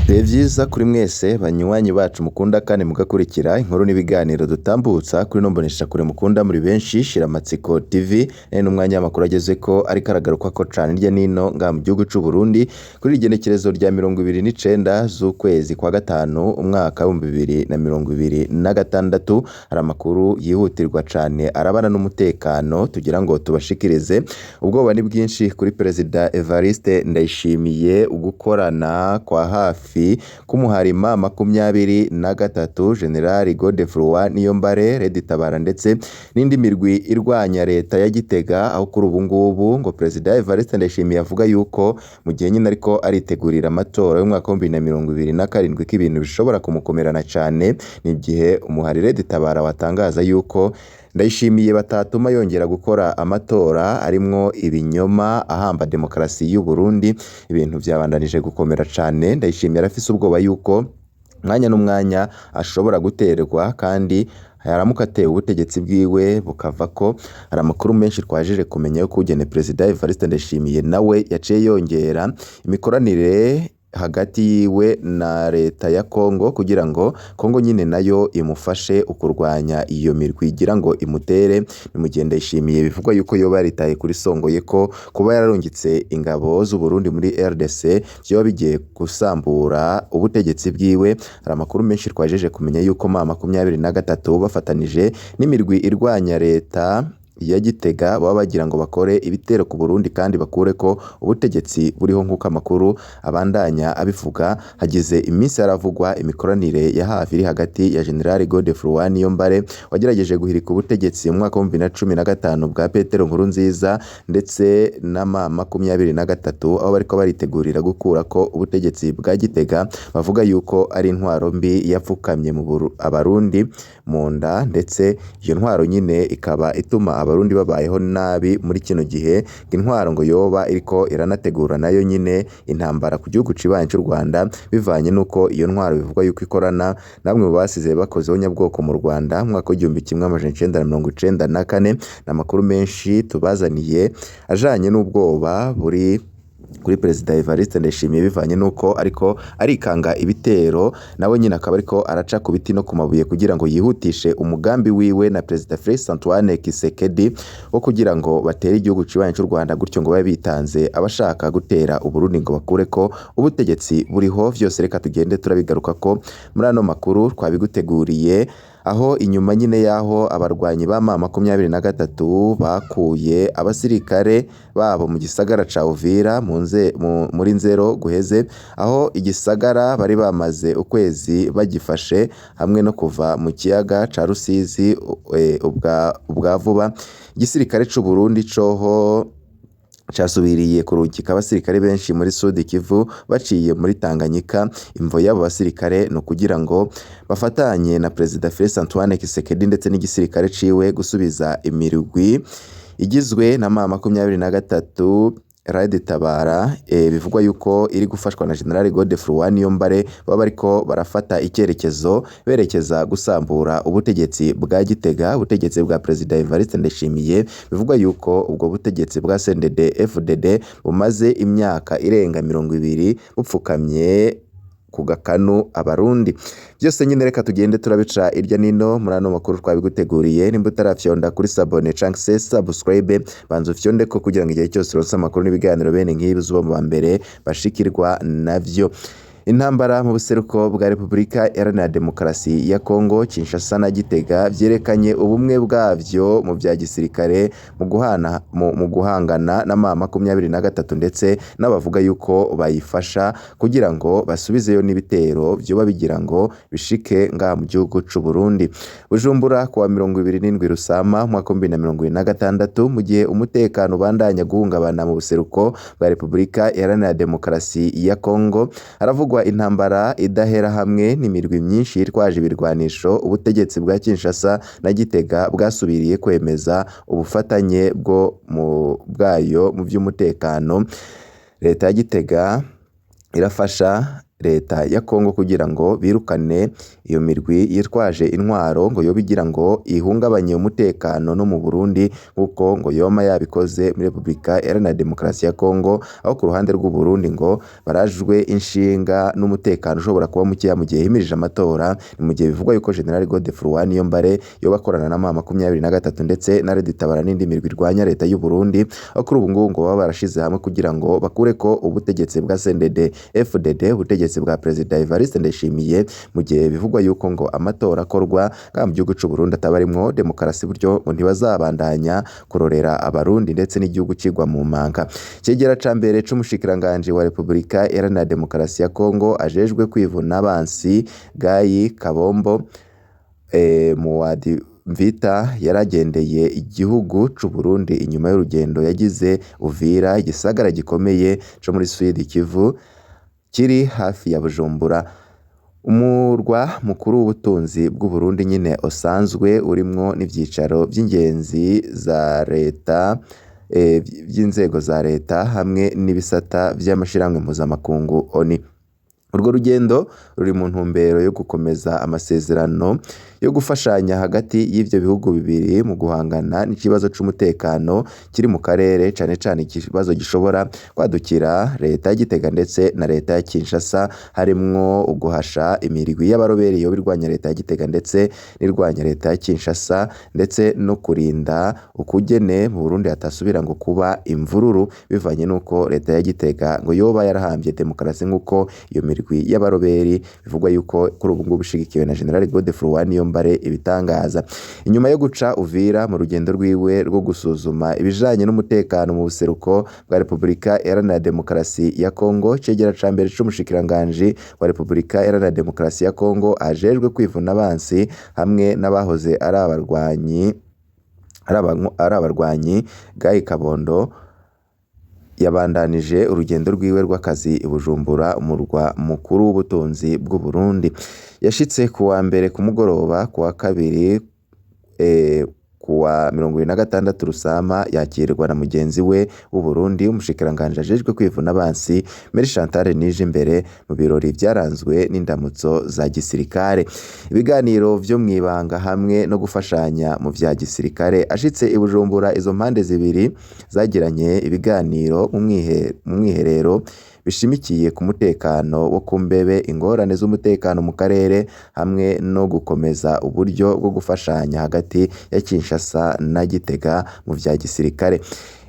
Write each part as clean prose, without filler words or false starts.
Ibihe vyiza kuri mwese banywanyi bacu mukunda kandi mugakurikira inkuru n'ibiganiro dutambutsa kuri ino mboneshakure mukunda muri benshi Shiramatsiko TV. N'umwanya w'amakuru agezeko ariko aragarukwako cane hirya nino ngaha mu gihugu c'u Burundi kuri igenekerezo rya 29 z'ukwezi kwa gatanu umwaka w'2026. Hari amakuru yihutirwa cane arabana n'umutekano tugira ngo tubashikirize. Ubwoba ni bwinshi kuri Perezida Evariste Ndayishimiye, ugukorana kwa hafi k'umuharima 23 General Godefroid Niyombare, Red Tabara ndetse n'indi mirwi irwanya leta ya Gitega, aho kuri ubu ngubu ngo Perezida Evariste Ndayishimiye avuga yuko mu gihe nyine ariko aritegurira amatora y'umwaka w'2027 ko ibintu bishobora kumukomerana cane. Ni igihe umuhari Red Tabara watangaza yuko Ndayishimiye batatuma yongera gukora amatora arimwo ibinyoma ahamba demokarasi y'u Burundi. Ibintu vyabandanije gukomera cane. Ndayishimiye arafise ubwoba yuko umwanya n'umwanya ashobora guterwa, kandi yaramuka atewe ubutegetsi bwiwe bukavako. Hari amakuru menshi twajije kumenya yuko ugene Perezida Evariste Ndayishimiye nawe yaciye yongera imikoranire hagati yiwe na leta ya Kongo kugira ngo Kongo nyine nayo imufashe ukurwanya iyo mirwi igira ngo imutere. Ni mu gihe Ndayishimiye bivugwa yuko yoba yaritaye kuri Songoye ko kuba yararungitse ingabo z'u Burundi muri RDC vyoba bigiye gusambura ubutegetsi bwiwe. Hari amakuru menshi twajeje kumenya yuko M23 bafatanije n'imirwi irwanya leta ya Gitega baba bagira ngo bakore ibitero ku Burundi kandi bakureko ubutegetsi buriho, nk'uko amakuru abandanya abivuga. Hagize iminsi haravugwa imikoranire ya hafi iri hagati ya General Godefroid Niyombare wagerageje guhirika ubutegetsi mu mwaka w'2015 bwa Petero Nkurunziza ndetse na M23, aho bariko baritegurira gukurako ubutegetsi bwa Gitega, bavuga yuko ari intwaro mbi yapfukamye mu Abarundi mu nda, ndetse iyo ntwaro nyine ikaba ituma Abarundi babayeho nabi muri kino gihe. Intwaro ngo yoba iriko iranategura nayo nyine intambara ku gihugu cibanyi c'u Rwanda, bivanye nuko iyo ntwaro bivugwa yuko ikorana namwe mu basize bakozeho nyabwoko mu Rwanda mu mwaka w'1994. N'amakuru menshi tubazaniye ajanye n'ubwoba buri kuri Perezida Evariste Ndayishimiye bivanye nuko ariko arikanga ibitero, nawe nyine akaba ariko araca ku biti no ku mabuye kugira ngo yihutishe umugambi wiwe na Perezida Felix Antoine Tshisekedi wo kugira ngo batere igihugu cibanyi c'u Rwanda, gutyo ngo babe bitanze abashaka gutera Uburundi ngo bakureko ubutegetsi buriho. Vyose reka tugende turabigaruka ko muri ano makuru twabiguteguriye, aho inyuma nyine y'aho abarwanyi ba M23 bakuye abasirikare babo mu gisagara ca Uvira muri Nzero guheze, aho igisagara bari bamaze ukwezi bagifashe, hamwe no kuva mu kiyaga ca Rusizi ubwa vuba. Igisirikare c'u Burundi coho casubiriye kurungika abasirikare benshi muri Sud Kivu baciye muri Tanganyika. Imvo y'abo basirikare ni ukugira ngo bafatanye na Perezida Felix Antoine Tshisekedi ndetse n'igisirikare ciwe gusubiza imirwi igizwe na M23 Red Tabara, bivugwa yuko iri gufashwa na General Godefroid Niyombare, baba bariko barafata icyerekezo berekeza gusambura ubutegetsi bwa Gitega, ubutegetsi bwa Perezida Evariste Ndayishimiye. Bivugwa yuko ubwo butegetsi bwa CNDD FDD bumaze imyaka irenga 20 bupfukamye ku gakanu Abarundi. Byose nyine reka tugende turabica irya nino muri ano makuru twabiguteguriye. Nimba utarafyonda kuri s'abonner canke se subscribe, banza ufyonde ko kugira ngo igihe cyose uronse amakuru n'ibiganiro bene nk'ibi uzoba mu ba mbere bashikirwa navyo. Intambara mu buseruko bwa Repubulika Iharanira Demokarasi ya Kongo, Kinshasa na Gitega vyerekanye ubumwe bwavyo mu vya gisirikare mu guhangana na M23 ndetse n'abavuga yuko bayifasha kugira ngo basubizeyo n'ibitero vyoba bigira ngo bishike ngaha mu gihugu c'u Burundi. Bujumbura kuwa 27 Rusama umwaka w'2026, mu gihe umutekano ubandanya guhungabana mu buseruko bwa Repubulika Iharanira Demokarasi ya Kongo, haravugwa intambara idahera hamwe n'imirwi myinshi yitwaje ibirwanisho. Ubutegetsi bwa Kinshasa na Gitega bwasubiriye kwemeza ubufatanye bwo mu bwayo mu vy'umutekano. Leta ya Gitega irafasha leta ya Kongo kugira ngo birukane iyo mirwi yitwaje intwaro ngo yoba igira ngo ihungabanye umutekano no mu Burundi, nk'uko ngo yoma yabikoze muri Repubulika Iharanira Demokarasi ya Kongo, aho ku ruhande rw'u Burundi ngo barajwe inshinga n'umutekano ushobora kuba mukeya mu gihe himirije amatora. Ni mu gihe bivugwa yuko General Godefroid Niyombare yoba akorana na M23 ndetse na Red Tabara n'indi mirwi irwanya leta y'u Burundi, aho kuri ubu ngubu ngo baba barashize hamwe kugira ngo bakureko ubutegetsi bwa CNDD FDD, ubutegetsi bwa Perezida Evariste Ndayishimiye, mu gihe bivugwa yuko ngo amatora akorwa ngaha mu gihugu c'u Burundi ataba arimwo demokarasi, buryo ngo ntibazabandanya kurorera abarundi ndetse n'igihugu cigwa mu manga. Icegera ca mbere c'umushikiranganji wa Repubulika Iharanira Demokarasi ya Kongo ajejwe kwivuna abansi Guy Kabombo Muwadi Mvita yaragendeye igihugu c'u Burundi inyuma y'urugendo yagize Uvira, igisagara gikomeye co muri Sud Kivu kiri hafi ya Bujumbura, umurwa mukuru w'ubutunzi bw'u Burundi nyine usanzwe urimwo n'ivyicaro vy'ingenzi za leta, vy'inzego za leta hamwe n'ibisata vy'amashirahamwe mpuzamakungu ONU. Urwo rugendo ruri mu ntumbero yo gukomeza amasezerano yo gufashanya hagati y'ivyo bihugu bibiri mu guhangana n'ikibazo c'umutekano kiri mu karere, cane cane ikibazo gishobora kwadukira leta ya Gitega ndetse na leta ya Kinshasa, harimwo uguhasha imirwi y'abaroberi yoba irwanya leta ya Gitega ndetse n'irwanya leta ya Kinshasa, ndetse no kurinda ukugene mu Burundi hatasubira ngo kuba imvururu bivanye n'uko leta ya Gitega ngo yoba yarahamvye demokarasi, nk'uko iyo mirwi y'abaroberi bivugwa yuko kuri ubu ngubu ishigikiwe na General Godefroid Niyombare ibitangaza. Inyuma yo guca Uvira mu rugendo rwiwe rwo gusuzuma ibijanye n'umutekano mu buseruko bwa Repubulika Iharanira Demokarasi ya Kongo, icegera ca mbere c'umushikiranganji wa Repubulika Iharanira Demokarasi ya Kongo ajejwe kwivuna abansi hamwe n'abahoze ari abarwanyi Guy Kabondo yabandanije urugendo rwiwe rw'akazi i Bujumbura, umurwa mukuru w'ubutunzi bw'u Burundi. Yashitse ku wa mbere ku mugoroba, ku wa kabiri kuwa 26 Rusama yakirwa na mugenzi we w'u Burundi umushikiranganji ajejwe kwivuna abansi Mary Chantal Nijimbere mu birori vyaranzwe n'indamutso za gisirikare, ibiganiro vyo mw'ibanga hamwe no gufashanya mu vya gisirikare. Ashitse i Bujumbura, izo mpande zibiri zagiranye ibiganiro mu mwiherero bishimikiye ku mutekano wo ku mbebe, ingorane z'umutekano mu karere hamwe no gukomeza uburyo bwo gufashanya hagati ya Kinshasa na Gitega mu vya gisirikare.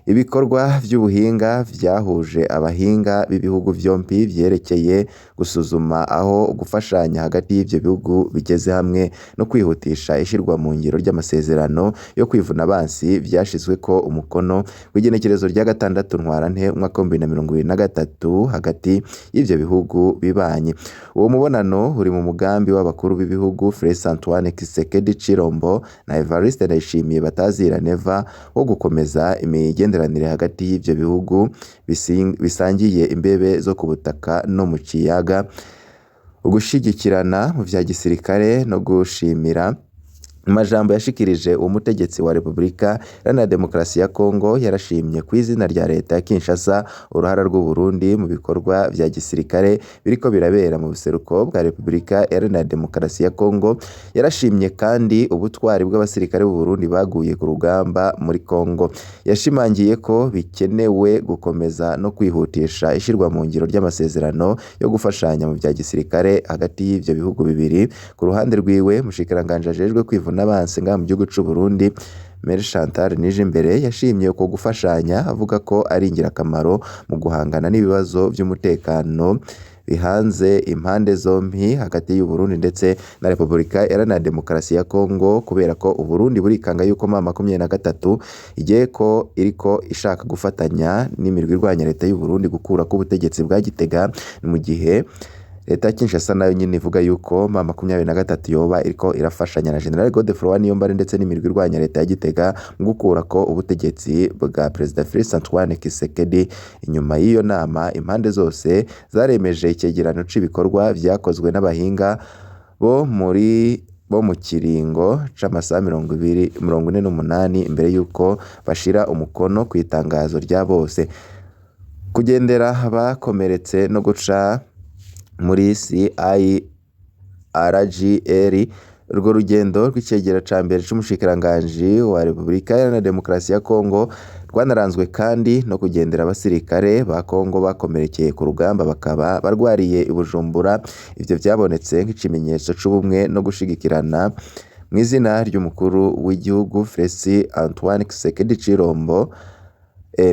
Ibikorwa vy'ubuhinga vyahuje abahinga b'ibihugu vyompi vyerekeye gusuzuma aho gufashanya hagati y'ivyo bihugu bigeze hamwe no kwihutisha ishirwa mu ngiro ry'amasezerano yo kwivuna abansi vyashizweko umukono w'igenekerezo rya 6 Ntwarante umwaka wa 2023 hagati y'ivyo bihugu bibanye. Uwo mubonano uri mu mugambi w'abakuru b'ibihugu Felix Antoine Tshisekedi Tshilombo na Evariste Ndayishimiye Batazira Neva wo gukomeza imigenderanire hagati y'ivyo bihugu bisangiye imbebe zo ku butaka no mu kiyaga, ugushigikirana mu vya gisirikare no gushimira. Mu majambo yashikirije uwo mutegetsi wa Repubulika Iharanira Demokarasi ya Kongo, yarashimye ku izina rya leta ya Kinshasa uruhara rw'u Burundi mu bikorwa vya gisirikare biriko birabera mu buseruko bwa Repubulika Iharanira Demokarasi ya Kongo. Yarashimye kandi ubutwari bw'abasirikare b'u Burundi baguye ku rugamba muri Kongo. Yashimangiye ko bikenewe gukomeza no kwihutisha ishirwa mu ngiro ry'amasezerano yo gufashanya mu vya gisirikare hagati y'ivyo bihugu bibiri. Ku ruhande rwiwe, umushikiranganji ajejwe kwivuna abansi ngaha mu gihugu c'u Burundi Mary Chantal Nijimbere yashimye uko gufashanya, avuga ko ari ingirakamaro mu guhangana n'ibibazo vy'umutekano bihanze impande zompi hagati y'u Burundi ndetse na Repubulika Iharanira Demokarasi ya Kongo, kubera ko u Burundi burikanga yuko M23 igiye ko iriko ishaka gufatanya n'imirwi irwanya leta y'u Burundi gukurako ubutegetsi bwa Gitega, mu gihe leta ya Kinshasa nayo nyine ivuga yuko M23 yoba iriko irafashanya na General Godefroid Niyombare ndetse n'imirwi irwanya leta ya Gitega mu gukurako ubutegetsi bwa Perezida Felix Antoine Tshisekedi. Inyuma y'iyo nama, impande zose zaremeje icegeranyo c'ibikorwa vyakozwe n'abahinga bo mu kiringo c'amasaha 48 imbere yuko bashira umukono kw'itangazo rya bose. Kugendera abakomeretse no guca muri CIRGL. Urwo rugendo rw'icegera ca mbere c'umushikiranganji wa Repubulika Iharanira Demokarasi ya Kongo rwanaranzwe kandi no kugendera abasirikare ba Kongo bakomerekeye ku rugamba bakaba barwariye i Bujumbura. Ivyo vyabonetse nk'ikimenyetso c'ubumwe no gushigikirana mw'izina ry'umukuru w'igihugu Felix Antoine Tshisekedi Tshilombo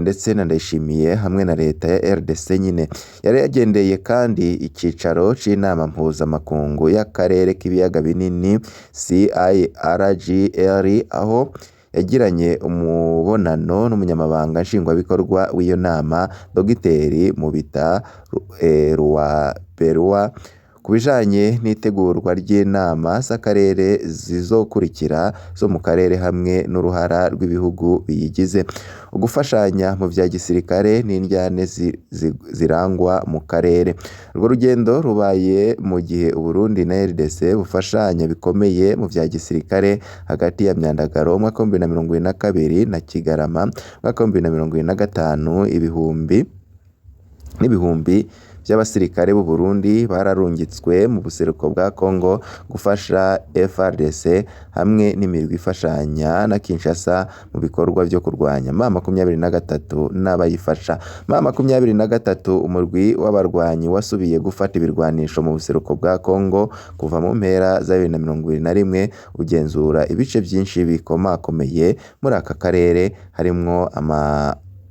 ndetse na Ndayishimiye hamwe na leta ya RDC nyine. Yari yagendeye kandi icicaro c'inama mpuzamakungu y'akarere k'ibiyaga binini CIRGL, aho yagiranye umubonano n'umunyamabanga nshingwabikorwa w'iyo nama Dogiteri Mubita Ruwaberwa ku bijanye n'itegurwa ry'inama z'akarere zizokurikira zo mu karere hamwe n'uruhara rw'ibihugu biyigize, ugufashanya mu vya gisirikare n'indyane zirangwa mu karere. Urwo rugendo rubaye mu gihe Uburundi na RDC bufashanya bikomeye mu vya gisirikare hagati ya Myandagaro umwaka w'2022 na Kigarama umwaka w'2025. Ibihumbi n'ibihumbi by'abasirikare b'u Burundi bararungitswe mu buseruko bwa Kongo gufasha FARDC hamwe n'imirwi ifashanya na Kinshasa mu bikorwa vyo kurwanya M23 n'abayifasha. M23, umurwi w'abarwanyi wasubiye gufata ibirwanisho mu buseruko bwa Kongo kuva mu mpera za 2021, ugenzura ibice vyinshi bikomakomeye muri aka karere harimwo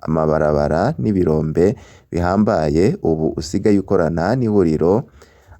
amabarabara n'ibirombe bihambaye. Ubu usigaye ukorana n'ihuriro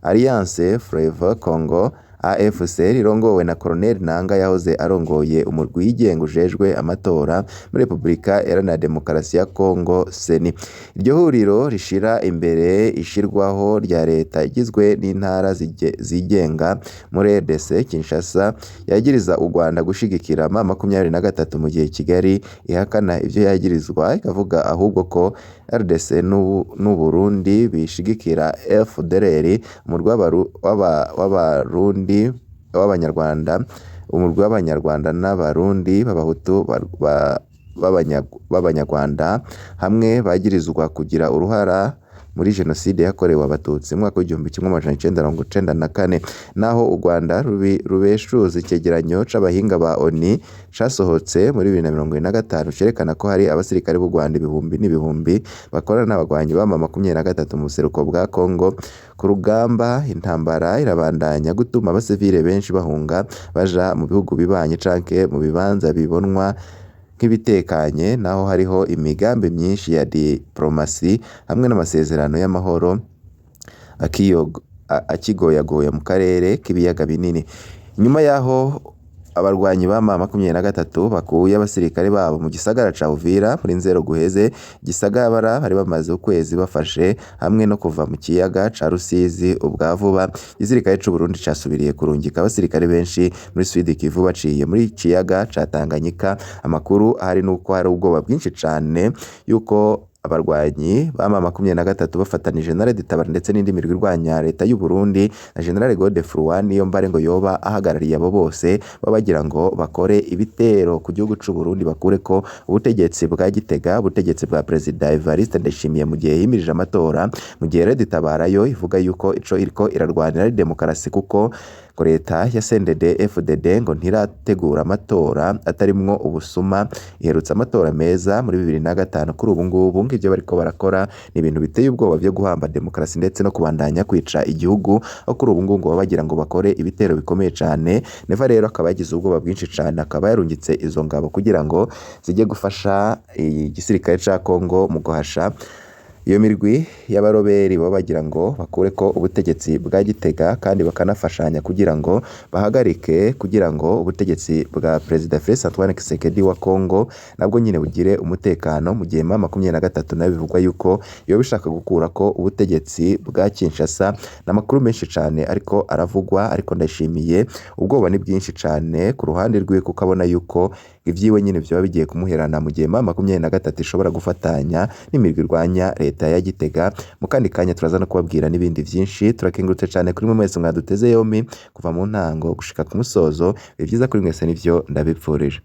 Alliance Fleuve Congo AFC rirongowe na Colonel Nanga yahoze arongoye umurwi wigenga ujejwe amatora muri Repubulika Iharanira Demokarasi ya Kongo CENI. Iryo huriro rishira imbere ishirwaho rya leta igizwe n'intara zigenga muri RDC. Kinshasa yagiriza u Rwanda gushigikira M23, mu gihe Kigali ihakana ivyo yagirizwa, ikavuga ahubwo ko RDC n'u Burundi bishigikira FDLR, umurwi w'abarundi w'abanyarwanda, umurwi w'abanyarwanda n'abarundi b'abahutu b'abanyarwanda hamwe bagirizwa kugira uruhara muri jenoside yakorewe abatutsi mu mwaka w'1994. Naho u Rwanda rubeshuza icegeranyo c'abahinga ba ONU casohotse muri 2025 cerekana ko hari abasirikare b'u Rwanda ibihumbi n'ibihumbi bakorana n'abagwanyi ba M23 mu buseruko bwa Kongo ku rugamba, intambara irabandanya gutuma abasivile benshi bahunga baja mu bihugu bibanye canke mu bibanza bibonwa nk'ibitekanye, naho hariho imigambi myinshi ya diplomasi hamwe n'amasezerano y'amahoro akigoyagoya mu karere k'ibiyaga binini. Nyuma yaho abarwanyi ba M23 bakuye abasirikare babo mu gisagara ca Uvira muri nzero guheze, gisagara bari bamaze ukwezi bafashe, hamwe no kuva mu kiyaga ca Rusizi ubwa vuba, igisirikare c'u Burundi casubiriye kurungika abasirikare benshi muri Sud Kivu baciye muri kiyaga ca Tanganyika. Amakuru ahari nuko hari ubwoba bwinshi cane yuko abarwanyi ba M23 bafatanije na Red Tabara ndetse n'indi mirwi irwanya leta y'u Burundi na General Godefroid Niyombare ngo yoba ahagarariye abo bose, baba bagira ngo bakore ibitero ku gihugu c'u Burundi bakureko ubutegetsi bwa Gitega, ubutegetsi bwa Perezida Evariste Ndayishimiye mu gihe yimirije amatora, mu gihe Red Tabara yo ivuga yuko ico iriko irarwanira ari demokarasi, kuko ngo leta ya CNDD FDD ngo ntirategura amatora atarimwo ubusuma, iherutse amatora meza muri 2005. Kuri ubu ngubu ng'ivyo bariko barakora ni ibintu biteye ubwoba vyo guhamba demokarasi ndetse no kubandanya kwica igihugu, aho kuri ubu ngubu ngo baba bagira ngo bakore ibitero bikomeye cane. Neva rero akaba yagize ubwoba bwinshi cane, akaba yarungitse izo ngabo kugira ngo zijye gufasha igisirikare ca Kongo mu guhasha iyo mirwi y'abaroberi baba bagira ngo bakureko ubutegetsi bwa Gitega, kandi bakanafashanya kugira ngo bahagarike kugira ngo ubutegetsi bwa Perezida Felix Antoine Tshisekedi wa Kongo nabwo nyine bugire umutekano, mu gihe M23 nayo bivugwa yuko yoba ishaka gukurako ubutegetsi bwa Kinshasa. N'amakuru menshi cane ariko aravugwa, ariko Ndayishimiye ubwoba ni bwinshi cane ku ruhande rwiwe, kuko abona yuko ivyiwe nyine vyoba bigiye kumuherana mu gihe M23 ishobora gufatanya n'imirwi irwanya leta ya Gitega. Mu kandi kanya turaza no kubabwira n'ibindi vyinshi. Turakengurutse cane kuri mwe mwese mwaduteze yompi kuva mu ntango gushika ku musozo. Ibihe vyiza kuri mwese nivyo ndabipfurije.